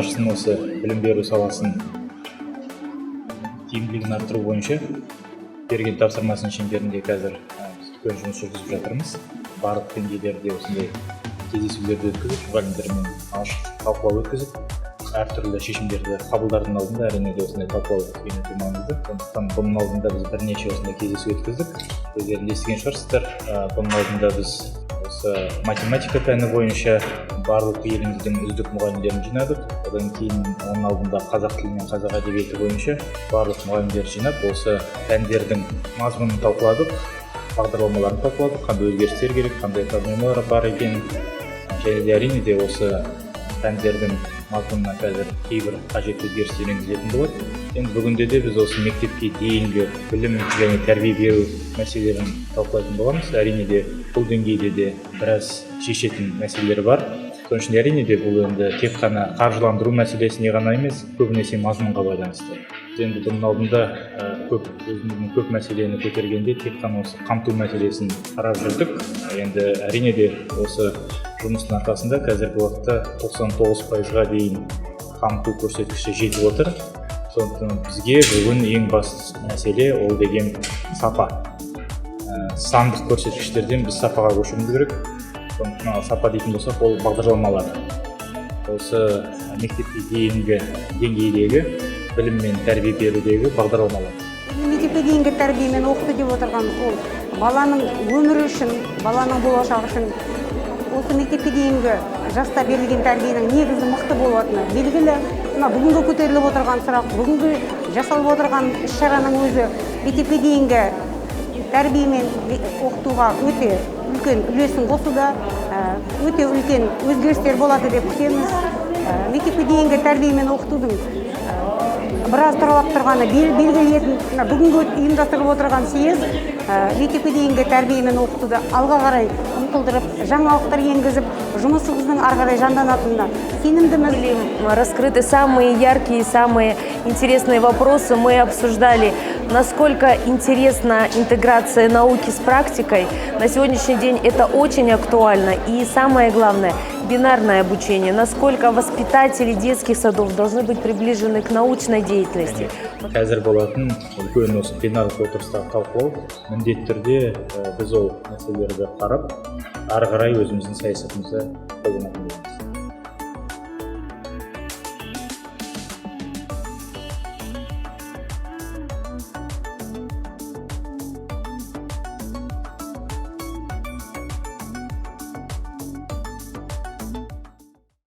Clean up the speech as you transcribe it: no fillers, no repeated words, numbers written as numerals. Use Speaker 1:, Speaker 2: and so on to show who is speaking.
Speaker 1: басшысының осы білім беру саласын тиімділігін арттыру бойынша берген тапсырмасының шеңберінде қазір біз үлкен жұмыс жүргізіп жатырмыз. Барлық деңгейлерде осындай кездесулерді өткізіп, мұғалімдермен ашық талқылау өткізіп, әртүрлі шешімдерді қабылдардың алдында, әрине де, осындай талқылау өткізген өте маңызды. Сондықтан бұның алдында біз бірнеше осындай кездесу өткіздік, өздеріңіз естіген шығарсыздар. Бұның алдында біз осы математика пәні бойынша барлық еліміздің үздік мұғалімдерін жинадық. Одан кейін оның алдында қазақ тілі мен қазақ әдебиеті бойынша барлық мұғалімдерді жинап, осы пәндердің мазмұнын талқыладық, бағдарламаларын талқыладық, қандай өзгерістер керек, қандай проблемалар бар екенін. Және де, әрине де, осы пәндердің мазмұнына қазір кейбір қажетті өзгерістер енгізілетін болады. Енді бүгінде де біз осы мектепке дейінгі білім және тәрбие беру мәселелерін талқылайтын боламыз. Әрине де, бұл деңгейде де біраз шешетін мәселелер бар. Соның ішінде, әрине де, бұл енді тек қана қаржыландыру мәселесіне ғана емес, көбінесе мазмұнға байланысты. Біз енді бұның алдында көп өзіміздің көп мәселені көтергенде тек қана осы қамту мәселесін қарап жүрдік. Енді, әрине де, осы жұмыстың арқасында қазіргі уақытта 99%-ға дейін қамту көрсеткіші жетіп отыр. Сондықтан бізге бүгін ең басты мәселе ол деген сапа. Сандық көрсеткіштерден біз сапаға көшуіміз керек. Сондықтан, ал сапа дейтін болсақ, ол бағдарламалар, осы мектепке дейінгі деңгейдегі білім мен тәрбие берудегі бағдарламалар.
Speaker 2: Мектепке дейінгі тәрбие мен оқыту деп отырғанымыз ол баланың өмірі үшін, баланың болашағы үшін осы мектепке дейінгі жаста берілген тәрбиенің негізі мықты болатыны белгілі. Мына бүгінгі көтеріліп отырған сұрақ, бүгінгі жасалып отырған іс шараның өзі мектепке дейінгі тәрбие мен оқытуға өте үлкен үлесін қосуда, өте үлкен өзгерістер болады деп күтеміз. Мектепке дейінгі тәрбие мен оқытудың біраз тұралап тұрғаны белгілі еді. Мына бүгінгі ұйымдастырылып отырған съезд мектепке дейінгі тәрбие мен оқытуды алға қарай ұмтылдырып, жаңалықтар енгізіп, жұмысымыздың ары қарай жанданатынына сенімдіміз.
Speaker 3: Были раскрыты самые яркие, самые интересные вопросы. Мы обсуждали, насколько интересна интеграция науки с практикой. На сегодняшний день это очень актуально. И самое главное, бинарное обучение. Насколько воспитатели детских садов должны быть приближены к научной деятельности.
Speaker 1: Қазір болатын үлкен осы пленарлық отырыстағы талқылау міндетті түрде біз ол мәселелерді қарап, ары қарай өзіміздің саясатымызды қолданатын боламыз.